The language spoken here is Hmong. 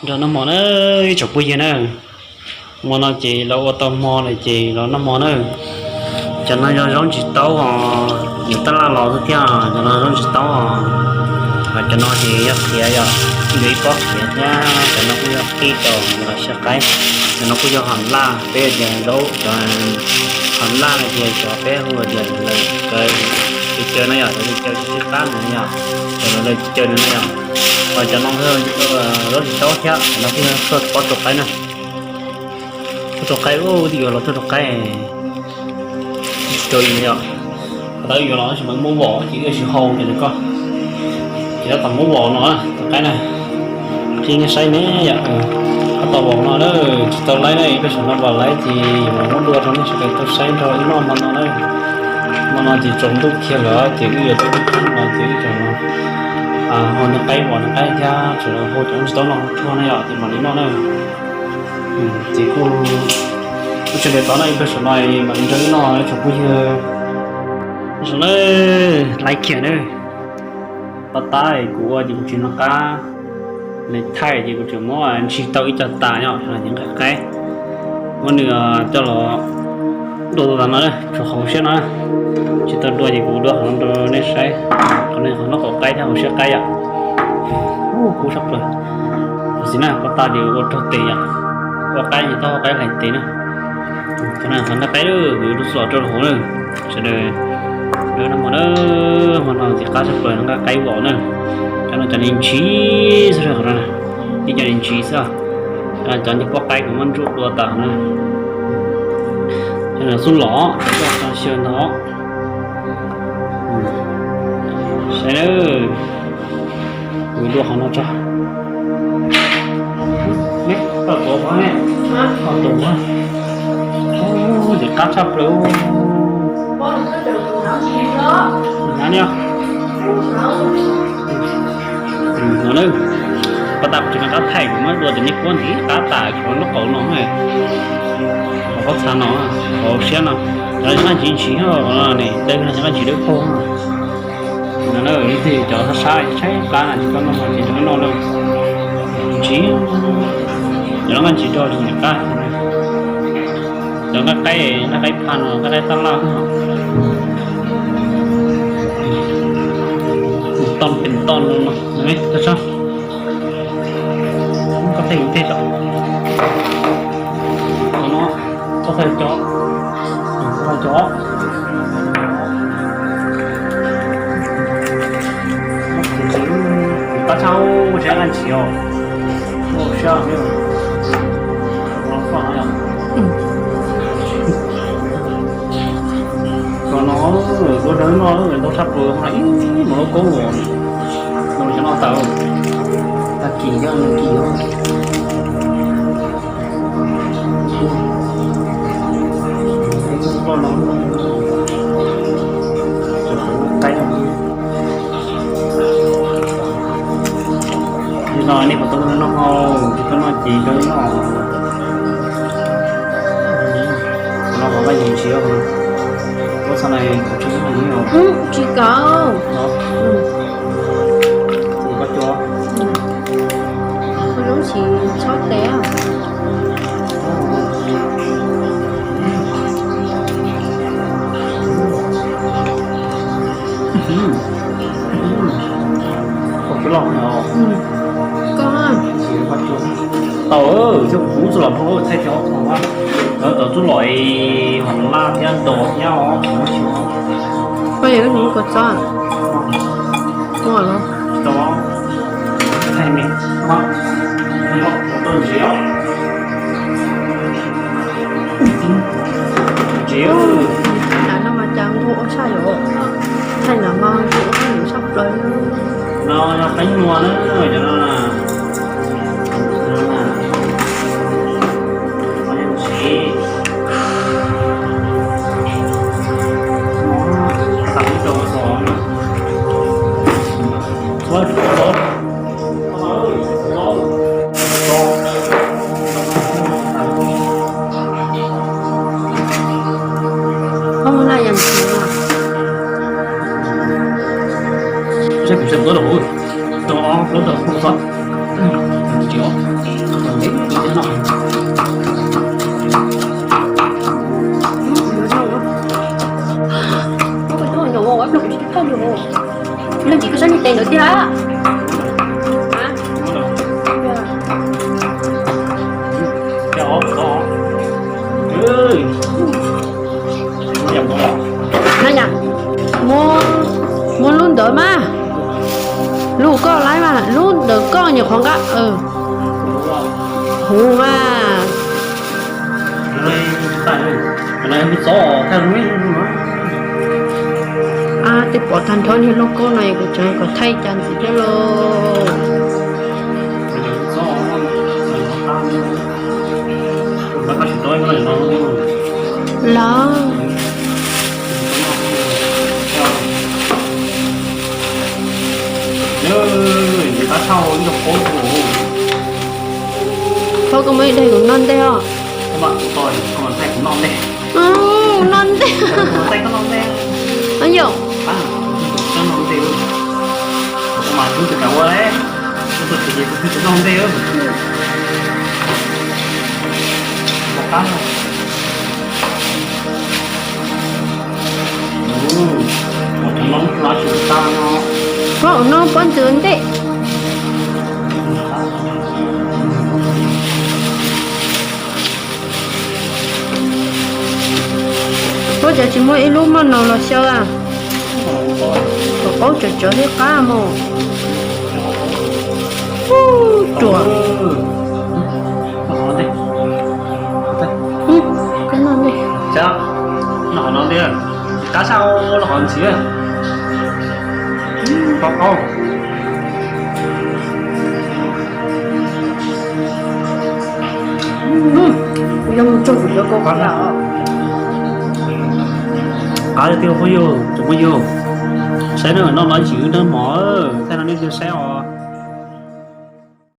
Nrog noj hmo na, ib tsoom phooj ywg na. Hmo no ces los ua tau hmo lawm ces los noj hmo na. Cov no yog zaub ntsis taub os, yog tab laj los xwb thiab, cov no zaub ntsis taub os. Cov no ces yog qhiav, yog ib pob qhiav thiab, cov no kuj yog qij rau los siab qaib. Cov no kuj yog hom laj, peb tias zaub cov hom laj no ces cov peb hu tias lawv cov caw no yog, cov caw sib qab no yog, cov lawv caw no yog. Ho cov no zaub ntsis taub thiab, cov no kuj yog tuaj pob rau qaib na. Tuaj rau qaib, wb twb yuav los tuaj rau qaib. Tsis tau li yom. Tau yuav los tab sis mas muab vos ces wb tsis hau ces koj, ces tab tom muab vos no rau qaib na. Qhib nej saib ne yom. Tab tom vos no na, tsis tau laib na, ib pliag saum no vos laib ces yuav los muab dua rau nej sawv daws tau saib nrog wb noj hmo no na. Hmo no ces tsaus ntuj kiag lawm ces wb yuav tau ib hnub no ces wb tseem hau niag qaib vos niag qaib thiab tseem hau cov ntsis taub no thuaj na yom ces mam li noj na. Ces kuj, kuj tsis ntev tod no ib pliag saum no mam li nrog wb noj tsoom phooj ywg. Saum no laib kiag na. Pab tab kuv ua ces kuv tsis noj qab, nws thaij ces kuv tseem muab ntsis tau ib co tas yom, ces nqa qaib muab nws coj los dua tas no, tsuas hauv siab no. Tsis tau dua ces kuv dua qhov no rau nej saib. Qhov no qhov nraub qaum qaib thiab hauv siab qaib yom. Kub sab plaws. Tam sim na pab tab ces ua raug tes yom, ua qaib ces tau qaib hlais tes na. Qhov no qhov nraub qaib, kuv yuav rub los rau hauv na. Sawv daws, noj hmo na, hmo no ntxim qab tshaj plaws nqa qaib vos na. Cov no cov ntsis xwb qhov no, ib co ntsis xwb. Cov ntsis pob qaib kuv muab ntsuab dua tas na. Cov no xub los, cov xyaw ntag. Saib na, kuv dua qhov no tso. Koj tuav qhov ne, koj tuav qhov. Ntxim qab tshaj plaws. Nyob ni. No na, pab tab kuv tsis nco qab thaij, kuv muab dua tus niag kuab ntxim qab tas cov nraub qaum no, qhov pob txha no, qhov siab no, cov no nqaij ntsis ntsis, qhov no ne, tej no nqaij ntsis dawb paug. No na, ib tug cov sab sab tshaib plab na, tsis tau noj ces nrog noj na. Ntsis, cov no nqaij ntsis rog tsis nco qab. Cov nqaij qaib, nqaij qaib pha no, nqaij qaib tab laj. Toj pem toj no, toj sab. Koj thaij kuv thaij tso. Qhov no, koj thaij cov, koj thaij cov. Kuv pab tshaj ua tsis nqaij ntsis os. Ua siab, ua faj no yom. Cov no ua dawb no ntau tshaj plaws, ib mus lub kaub vos no, cov no tawm tag kis cov no kis os. Li no nej puas tau noj hau, tsis tau noj ces cov no. Qhov no qhov nqaij ntsis, pob txha no kuv tsis noj. Tsis kav. Koj cua. Koj zoo siab txhob tes. Koj twb los no. Koj. Tau, coj kuv txuj lom rau thaij cov os. Tau txuj lom hom laj thiab ntos thiab os. Koj yog wb mus kov txob. Ua los. Tau. Thaij me. Tau ntsis os. Ntsis. Thaij no mas cas nquag ua tshaj yom. Thaij no mas nquag ua tshaj yom, tshaj plaws. No yog qaib nua na, cov no. Ntsis. Tam ib rau os. Ua tsis tau. Koj muab laj yam ntsis no. Seb kuv seb ntawd los, tos ob plaub tau kuv txog. Huv mas. Twb pom tag nrho niag lauj kaub no kuv tseem kom thaij cas ntxiv thiab lauj. Los, phob koj muab ib daig kuv noj ntej os. Noj ntej. Yom. Phob no pob ntxwv ntej. Phob cov tsis muaj ib lub maj no los xyaw a. Kom qaub tsawv tsawv thiab qab mus. Ruam. Koj noj ntej. Qab sab los qhov ntxiv. Qaub qaub. Kuv yuav mus tsuag kuv cov kaus qab os. Qab tiag phob yug, tsoom phooj ywg. Saib na, noj no ntsis wb nrog mov, thaij no nej thiaj saib os.